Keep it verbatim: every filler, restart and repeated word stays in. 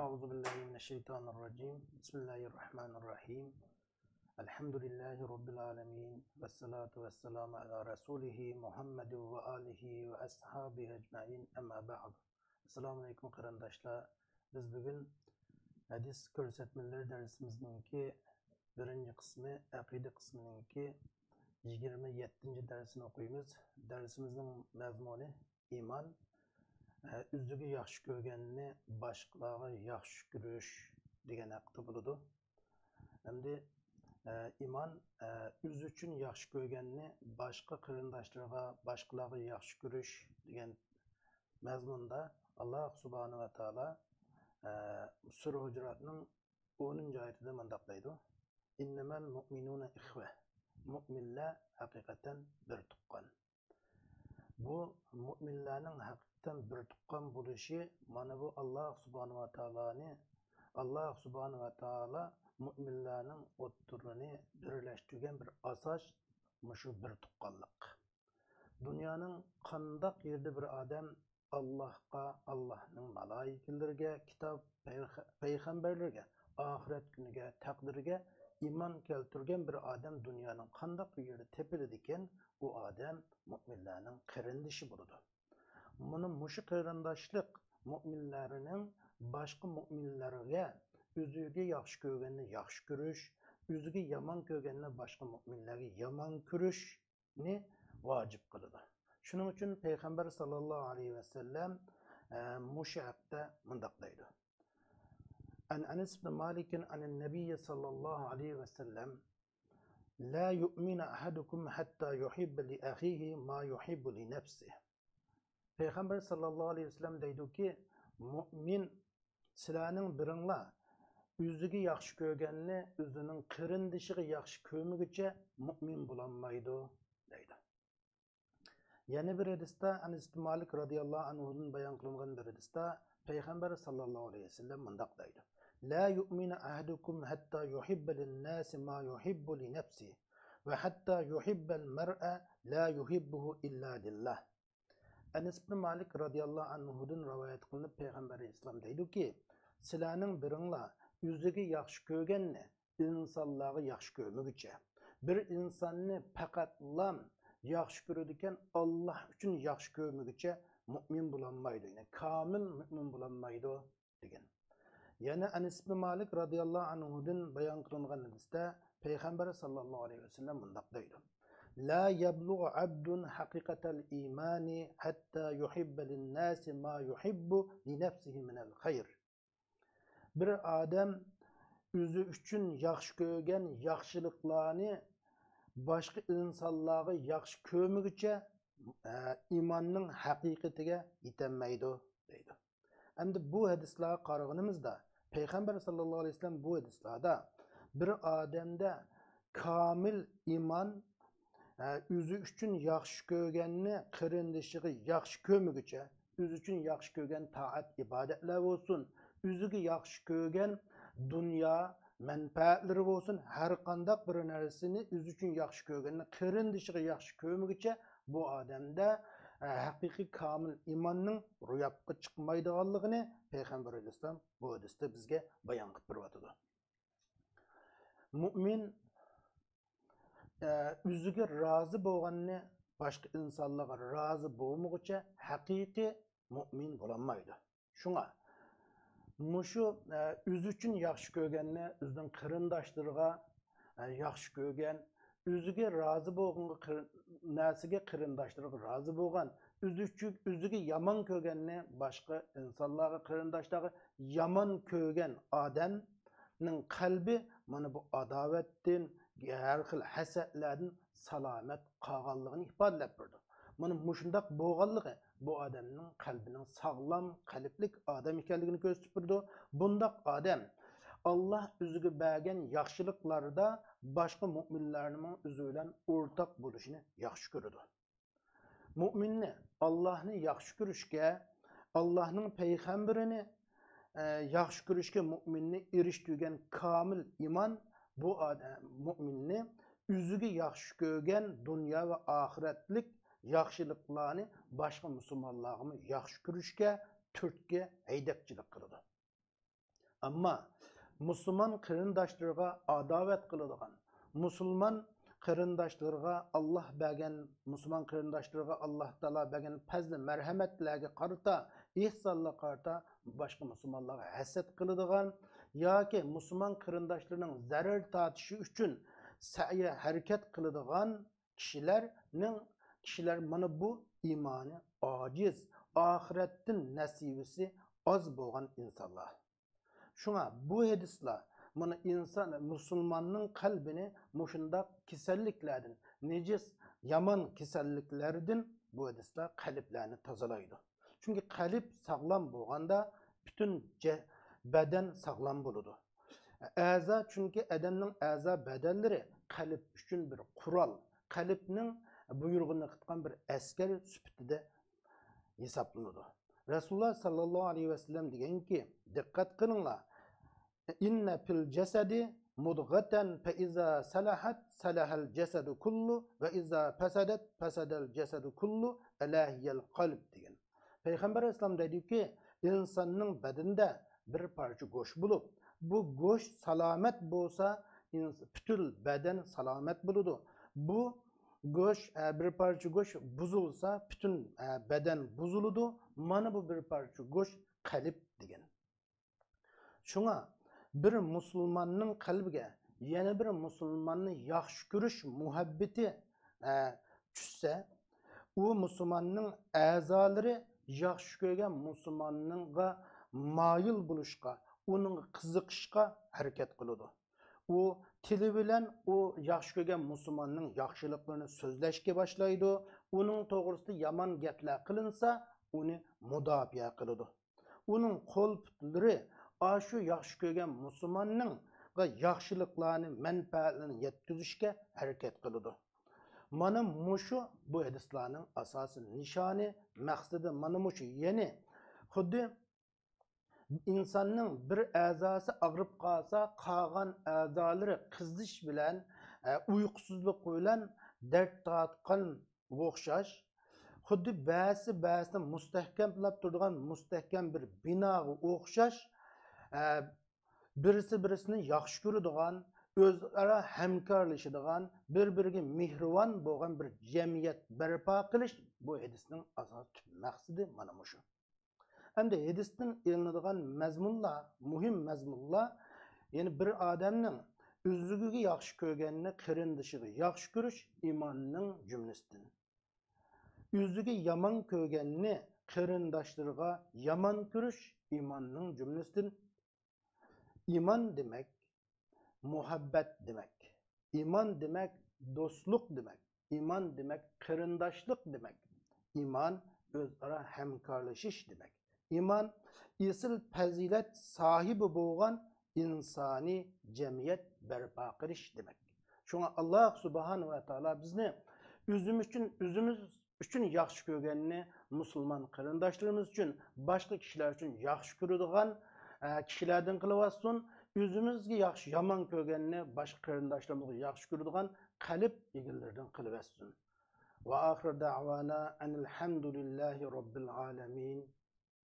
أعوذ بالله من الشيطان الرجيم. بسم الله الرحمن الرحيم. الحمد لله رب العالمين. والصلاة والسلام على رسوله محمد وآله وأصحابه أجمعين. أما بعد. ئەسسالامۇ ئەلەيكۇم قېرىنداشلار. بىز بۈگۈن ھەدىس كۆرسەتمىلىرى دەرسىمىزنىڭكى بىرىنچى قىسمى، ئەقىدە قىسمىنىڭكى يىگىرمە يەتتىنچى دەرسىنى ئوقۇيمىز. دەرسىمىزنىڭ مەزمۇنى ئىمان، ئە، ئۆزىگە ياخشى كۆرگەننى باشقىلارغا ياخشى كۆرۈش دېگەن ھەقتە بولىدۇ. ئەمدى، ئە، ئىمان، ئە، ئۆزى ئۈچۈن ياخشى كۆرگەننى باشقا قېرىنداشلىرىغا، باشقىلارغا ياخشى كۆرۈش دېگەن مەزمۇندا ئاللاھ سۇبھانەھۇ ۋە تائالا، ئە، سۈرە ھۇجراتنىڭ ئونىنچى ئايىتىدە مۇنداق دەيدۇ: «إنما المؤمنون إخوة.» مۆمىنلەر ھەقىقەتەن بىر تۇغقان. بۇ مۆمىنلەرنىڭ ھەقىقەتەن بىر تۇغقان بولۇشى، مانا بۇ ئاللاھ سۇبھانەھۇ ۋە تائالانى، ئاللاھ سۇبھانەھۇ ۋە تائالا مۆمىنلەرنىڭ ئوتتۇرىنى بىرلەشتۈرگەن بىر ئاساس، مۇشۇ بىر تۇغقانلىق. دۇنيانىڭ قانداق يېرىدە بىر ئادەم ئاللاھقا، ئاللاھنىڭ مالائىكىلىرىگە، كىتاب، پەيغ-، پەيغەمبەرلىرىگە، ئاخىرەت كۈنىگە، تەقدىرگە ئىمان كەلتۈرگەن بىر ئادەم دۇنيانىڭ قانداق يېرىدە تېپىلىدىكەن، ئۇ ئادەم مۆمىنلەرنىڭ قېرىندىشى بولىدۇ. مانا مۇشۇ قېرىنداشلىق مۆمىنلەرنىڭ باشقا مۆمىنلەرگە ئۆزىگە ياخشى كۆرگەننى ياخشى كۆرۈش، ئۆزىگە يامان كۆرگەننى باشقا مۆمىنلەرگە يامان كۆرۈشنى ۋاجىپ قىلىدۇ. شۇنىڭ ئۈچۈن پەيغەمبەر ساللاللاھۇ ئەلەيھى ۋەسەللەم، ئە، مۇشۇ ھەقتە مۇنداق دەيدۇ: عن أنس بن مالك عن النبي صلى الله عليه وسلم: لا يؤمن أحدكم حتى يحب لأخيه ما يحب لنفسه. پەيغەمبەر ساللاللاھۇ ئەلەيھى ۋەسەللەم دەيدۇكى، مۆمىن سىلەرنىڭ بىرىڭلار ئۆزىگە ياخشى كۆرگەننى ئۆزىنىڭ قېرىندىشىغا ياخشى كۆرمىگۈچە مۆمىن بولالمايدۇ، دەيدۇ. يەنە بىر ھەدىستە، ئەنەس ئىبن مالىك رەزىياللاھۇ ئەنھۇدىن بايان قىلىنغان بىر ھەدىستە پەيغەمبەر ساللاللاھۇ ئەلەيھى ۋەسەللەم مۇنداق دەيدۇ: لا يؤمن أحدكم حتى يحب للناس ما يحب لنفسه، وحتى يحب المرء لا يحبه إلا لله. ئەنەس ئىبن مالىك رەزىياللاھۇ ئەنھۇدىن رىۋايەت قىلىنىپ، پەيغەمبەر ئەلەيھىسسالام دەيدۇكى، سىلەرنىڭ بىرىڭلار ئۆزىگە ياخشى كۆرگەننى ئىنسانلارغا ياخشى كۆرمىگۈچە، بىر ئىنساننى پەقەتلا ياخشى كۆرىدىكەن، ئاللاھ ئۈچۈن ياخشى كۆرمىگۈچە مۆمىن بولالمايدۇ، يەنى كامىل مۆمىن بولالمايدۇ، دېگەن. يەنە ئەنەس ئىبن مالىك رەزىياللاھۇ ئەنھۇدىن بايان قىلىنغان ھەدىستە پەيغەمبەر ساللاللاھۇ ئەلەيھى ۋەسەللەم مۇنداق دەيدۇ: لا يبلغ عبد حقيقة الإيمان حتى يحب للناس ما يحب لنفسه من الخير. بىر ئادەم ئۆزى ئۈچۈن ياخشى كۆرگەن ياخشىلىقلارنى باشقا ئىنسانلارغا ياخشى كۆرمىگۈچە، ئە، ئىماننىڭ ھەقىقىتىگە يېتەلمەيدۇ، دەيدۇ. ئەمدى بۇ ھەدىسلەرگە قارىغىنىمىزدا، پەيغەمبەر ساللاللاھۇ ئەلەيھى ۋەسەللەم بۇ ھەدىسلەردە بىر ئادەمدە كامىل ئىمان، ئە، ئۆزى ئۈچۈن ياخشى كۆرگەننى قېرىندىشىغا ياخشى كۆرمىگۈچە، ئۆزى ئۈچۈن ياخشى كۆرگەن تائەت ئىبادەتلەر بولسۇن، ئۆزىگە ياخشى كۆرگەن دۇنيا مەنپەئەتلىرى بولسۇن، ھەر قانداق بىر نەرسىنى ئۆزى ئۈچۈن ياخشى كۆرگەننى قېرىندىشىغا ياخشى كۆرمىگۈچە، بۇ ئادەمدە، ئە، ھەقىقىي كامىل ئىماننىڭ روياپقا چىقمايدىغانلىقىنى پەيغەمبەر ئەلەيھىسسالام بۇ ھەدىستە بىزگە بايان قىلىپ بېرىۋاتىدۇ. مۆمىن، ئە، ئۆزىگە رازى بولغاننى باشقا ئىنسانلارغا رازى بولمىغۇچە ھەقىقىي مۆمىن بولالمايدۇ. شۇڭا مۇشۇ، ئە، ئۆزى ئۈچۈن ياخشى كۆرگەننى ئۆزىنىڭ قېرىنداشلىرىغا، ئە، ياخشى كۆرگەن، ئۆزىگە رازى بولغانغا قېرىن-، نەرسىگە قېرىنداشلىرىغا رازى بولغان، ئۆزى ئۈچۈن، ئۆزىگە يامان كۆرگەننى باشقا ئىنسانلارغا، قېرىنداشلارغا يامان كۆرگەن ئادەمنىڭ قەلبى مانا بۇ ئاداۋەتتىن، ھەر خىل ھەسەتلەردىن سالامەت قالغانلىقىنى ئىپادىلەپ بېرىدۇ. مانا مۇشۇنداق بولغانلىقى بۇ ئادەمنىڭ قەلبىنىڭ ساغلام قەلبلىك ئادەم ئىكەنلىكىنى كۆرسىتىپ بېرىدۇ. بۇنداق ئادەم ئاللاھ ئۆزىگە بەرگەن ياخشىلىقلاردا باشقا مۆمىنلەرنىڭمۇ ئۆزى بىلەن ئورتاق بولۇشىنى ياخشى كۆرىدۇ. مۆمىننى ئاللاھنى ياخشى كۆرۈشكە، ئاللاھنىڭ پەيغەمبىرىنى، ئە، ياخشى كۆرۈشكە مۆمىننى ئېرىشتۈرگەن كامىل ئىمان بۇ ئادەم، مۆمىننى ئۆزىگە ياخشى كۆرگەن دۇنيا ۋە ئاخىرەتلىك ياخشىلىقلارنى باشقا مۇسۇلمانلارغىمۇ ياخشى كۆرۈشكە، تۈرتكە، ھەيدەكچىلىك قىلىدۇ. ئەمما مۇسۇلمان قېرىنداشلىرىغا ئاداۋەت قىلىدىغان، مۇسۇلمان قېرىنداشلىرىغا ئاللاھ بەرگەن، مۇسۇلمان قېرىنداشلىرىغا ئاللاھ تائالا بەرگەن پەزلى مەرھەمەتلەرگە قارىتا، ئېھسانلارغا قارىتا باشقا مۇسۇلمانلارغا ھەسەت قىلىدىغان ياكى مۇسۇلمان قېرىنداشلىرىنىڭ زەرەر تارتىشى ئۈچۈن سەي ھەرىكەت قىلىدىغان كىشىلەرنىڭ، كىشىلەر مانا بۇ ئىمانى ئاجىز، ئاخىرەتتىن نەسىۋىسى ئاز بولغان ئىنسانلار. شۇڭا بۇ ھەدىسلەر مانا ئىنسان، مۇسۇلماننىڭ قەلبىنى مۇشۇنداق كېسەللىكلەردىن، نىجىس، يامان كېسەللىكلەردىن بۇ ھەدىسلەر قەلبلەرنى تازىلايدۇ. چۈنكى قەلب ساغلام بولغاندا پۈتۈن جە-، بەدەن ساغلام بولىدۇ. ئەزا، چۈنكى ئادەمنىڭ ئەزا بەدەنلىرى قەلب ئۈچۈن بىر قورال، قەلبنىڭ بۇيرۇغىنى قىلىدىغان بىر ئەسكەر سۈپىتىدە ھېسابلىنىدۇ. رەسۇلۇللاھ ساللاللاھۇ ئەلەيھى ۋەسەللەم دېگەنكى، دىققەت قىلىڭلار، «إن في الجسد مضغة فإذا صلحت صلح الجسد كله وإذا فسدت فسد الجسد كله ألا وهي القلب» دېگەن. پەيغەمبەر ئەلەيھىسسالام دەيدۇكى، ئىنساننىڭ بەدىنىدە بىر پارچە گۆش بولۇپ، بۇ گۆش سالامەت بولسا، ئىنس-، پۈتۈن بەدەن سالامەت بولىدۇ. بۇ گۆش، ئە، بىر پارچە گۆش بۇزۇلسا، پۈتۈن، ئە، بەدەن بۇزۇلىدۇ. مانا بۇ بىر پارچە گۆش قەلب دېگەن. شۇڭا بىر مۇسۇلماننىڭ قەلبىگە يەنە بىر مۇسۇلماننى ياخشى كۆرۈش مۇھەببىتى، ئە، چۈشسە، ئۇ مۇسۇلماننىڭ ئەزالىرى ياخشى كۆرگەن مۇسۇلماننىڭغا مايىل بولۇشقا، ئۇنىڭغا قىزىقىشقا ھەرىكەت قىلىدۇ. ئۇ تىلى بىلەن ئۇ ياخشى كۆرگەن مۇسۇلماننىڭ ياخشىلىقلىرىنى سۆزلەشكە باشلايدۇ. ئۇنىڭ توغرىسىدا يامان گەپلەر قىلىنسا، ئۇنى مۇداپىئە قىلىدۇ. ئۇنىڭ قول پۇتلىرى ئاشۇ ياخشى كۆرگەن مۇسۇلماننىڭغا ياخشىلىقلارنى، مەنپەئەتلەرنى يەتكۈزۈشكە ھەرىكەت قىلىدۇ. مانا مۇشۇ بۇ ھەدىسلارنىڭ ئاساسىي نىشانى، مەقسىتى مانا مۇشۇ. يەنى خۇددى ئىنساننىڭ بىر ئەزاسى ئاغرىپ قالسا، قالغان ئەزالىرى قىزىش بىلەن، ئە، ئۇيقۇسىزلىق بىلەن دەرد تارتقان ئوخشاش، خۇددى بەزىسى بەزىسىنى مۇستەھكەملەپ تۇرىدىغان مۇستەھكەم بىر بىناغا ئوخشاش، ئە، بىرسى بىرسىنى ياخشى كۆرىدىغان، ئۆزئارا ھەمكارلىشىدىغان، بىر بىرىگە مېھرىبان بولغان بىر جەمئىيەت بەرپا قىلىش بۇ ھەدىسنىڭ ئاساسىي تۈپ مەقسىتى مانا مۇشۇ. ئەمدى ھەدىستىن ئېلىنىدىغان مەزمۇنلار، مۇھىم مەزمۇنلار، يەنى بىر ئادەمنىڭ ئۆزىگە ياخشى كۆرگەننى قېرىندىشىغا ياخشى كۆرۈش ئىماننىڭ جۈملىسىدىن. ئۆزىگە يامان كۆرگەننى قېرىنداشلىرىغا يامان كۆرۈش ئىماننىڭ جۈملىسىدىن. ئىمان دېمەك، مۇھەببەت دېمەك. ئىمان دېمەك، دوستلۇق دېمەك. ئىمان دېمەك، قېرىنداشلىق دېمەك. ئىمان ئۆزئارا ھەمكارلىشىش دېمەك. ئىمان ئېسىل پەزىلەت ساھىبى بولغان ئىنسانىي جەمئىيەت بەرپا قىلىش دېمەك. شۇڭا ئاللاھ سۇبھانەھۇ ۋە تائالا بىزنى ئۆزىمىز ئۈچۈن، ئۆزىمىز ئۈچۈن ياخشى كۆرگەننى مۇسۇلمان قېرىنداشلىرىمىز ئۈچۈن، باشقا كىشىلەر ئۈچۈن ياخشى كۆرىدىغان، ئە، كىشىلەردىن قىلىۋەتسۇن. ئۆزىمىزگە ياخشى، يامان كۆرگەننى باشقا قېرىنداشلىرىمىزغا ياخشى كۆرىدىغان قەلب ئىگىلىرىدىن قىلىۋەتسۇن. وآخر دعوانا أن الحمد لله رب العالمين.